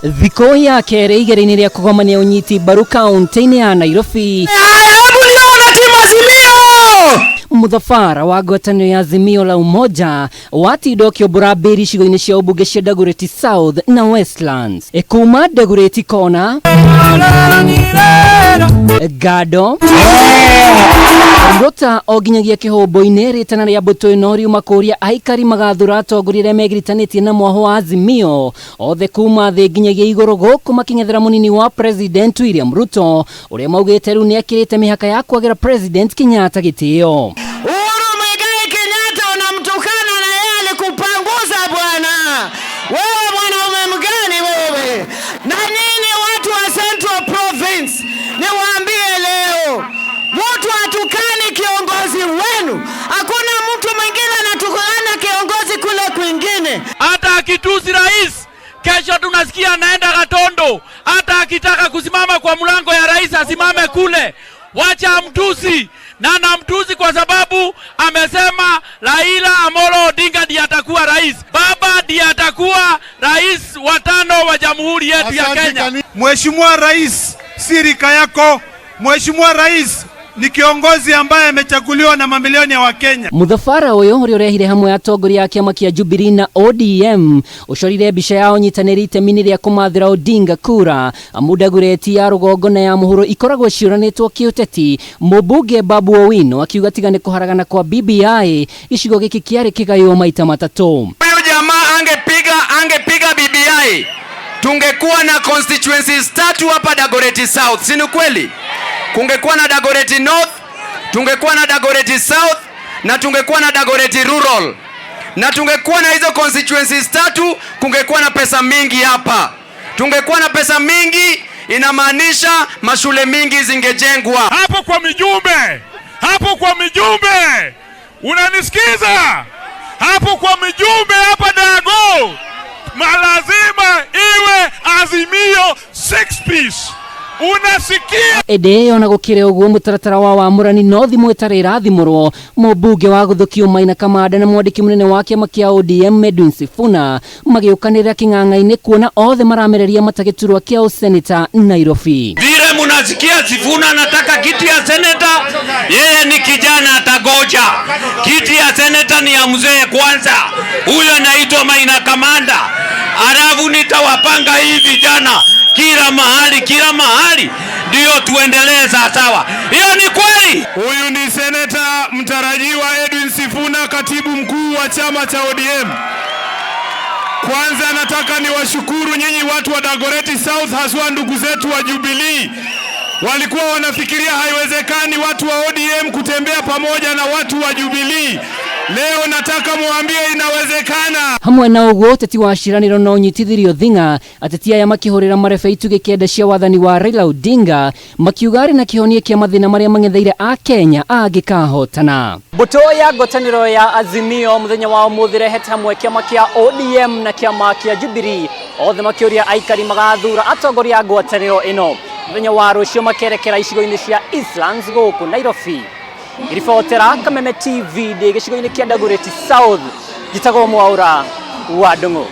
Thikũ ya kerĩ igeria-inĩ rĩa kũgomania ũnyiti mbaru kaunti-inĩ ya Nairobi. Hebu nione timu Azimio! Mũthabara wa ngwatanĩro ya Azimio la Umoja watinda ũkĩũmbũra mbĩri icigo-inĩ cia ũmbunge cia Dagoretti South na Westlands. Kuma Dagoretti Kona, Gado, Ruta o nginyagia kĩhũmbũ-inĩ, rĩtana rĩa mbũtũ ĩno riuma kũria aikari magathura atongoria arĩa megiritanĩtie na mwaho wa Azimio othe kuma thĩ nginyagia igũrũ, gũkũ makĩng'ethera mũnini wa President William Ruto ũrĩa maugĩte rĩu nĩakĩrĩte mĩhaka ya kwagĩra President Kenyatta gĩtĩo. Uhuru Muigai Kenyatta unamtukana na yeye alikupanguza bwana. Wewe mwanaume mgani wewe? Na nyinyi watu wa Central Province, niwaambie leo, mtu atukani kiongozi wenu. Hakuna mtu mwingine anatukana kiongozi kule kwingine. Hata akitusi rais, kesho tunasikia anaenda Gatondo. Hata akitaka kusimama kwa mlango ya rais asimame kule. Wacha amtusi, na anamtusi kwa sababu amesema Raila Amolo Odinga ndiye atakuwa rais. Baba ndiye atakuwa rais wa tano wa jamhuri yetu ya Kenya. Mheshimiwa Rais si rika yako. Mheshimiwa Rais ni kiongozi ambaye amechaguliwa na mamilioni ya Wakenya. Mũthabara ũyũ ũrĩa ũrehire hamwe atongoria a kĩama kĩa Jubilee na ODM ũcorire mbica yao nyitanĩri itemi-inĩ rĩa kũmathĩra Odinga kura, amu Dagoretti ya rũgongo na ya mũhuro ikoragwo ciũranĩtwo kĩũteti. Mũmbunge Babu Owino akiuga tiga nĩ kũharagana kwa BBI, gĩcigo gĩkĩ kĩarĩ kĩgaywo maita matatũ. Huyu jamaa angepiga BBI, tungekuwa na constituencies tatu hapa Dagoretti South, si ni kweli? Kungekuwa na Dagoretti North, tungekuwa na Dagoretti South na tungekuwa na Dagoretti Rural. Na tungekuwa na hizo constituencies tatu, kungekuwa na pesa mingi hapa. Tungekuwa na pesa mingi, inamaanisha mashule mingi zingejengwa. Hapo kwa mijumbe, hapo kwa mijumbe, unanisikiza? Hapo kwa mijumbe hapa Dago, malazima iwe Azimio six piece. Unasikia? Ĩndĩ ĩyo na gũkĩrĩ ũguo, mũtaratara wa wamũrani no thimũ ĩtarĩ ĩrathimũrwo. Mũmbunge wa Gũthũkio Maina Kamanda na mwandĩki mũnene wa kĩama kĩa ODM Edwin Sifuna magĩũkanĩrĩra kĩng'ang'a-inĩ kuona othe maramereria mata gĩturwa kĩa ũseneta Nairobi. Vile munasikia Sifuna anataka kiti ya seneta, yeye ni kijana, atagoja. Kiti ya seneta ni ya mzee kwanza, huyo anaitwa Maina Kamanda. Alafu nitawapanga hii vijana kila mahali, kila mahali, ndio tuendelee sawasawa. Hiyo ni kweli. Huyu ni seneta mtarajiwa Edwin Sifuna, katibu mkuu wa chama cha ODM. Kwanza nataka niwashukuru nyinyi watu wa Dagoretti South, haswa ndugu zetu wa Jubilee. Walikuwa wanafikiria haiwezekani watu wa ODM kutembea pamoja na watu wa Jubilee. Leo nataka muambie inawezekana. Hamwe na ũguo, ũteti wa ciĩranĩro no ũnyitithirio thing'a, ateti aya makĩhũrĩra marebe itugĩ kenda cia wathani wa Raila Odinga, makiuga arĩ na kĩhonia kĩa mathĩna marĩa mang'etheire a Kenya angĩkahotana. Mbũtũ ya ngwatanĩro ya Azimio mũthenya wa ũmũthĩ rehete hamwe kĩama kĩa ODM na kĩama kĩa Jubilee, othe makĩũria aikari magathura atongoria a ngwatanĩro ĩno mũthenya wa rũciũ makerekera icigo-inĩ cia Eastlands gũkũ Nairobi. Ngĩribotera Kameme TV ndĩ gĩcigo-inĩ kĩa Dagoretti South, njĩtagwo Mwaũra wa Ndung'u.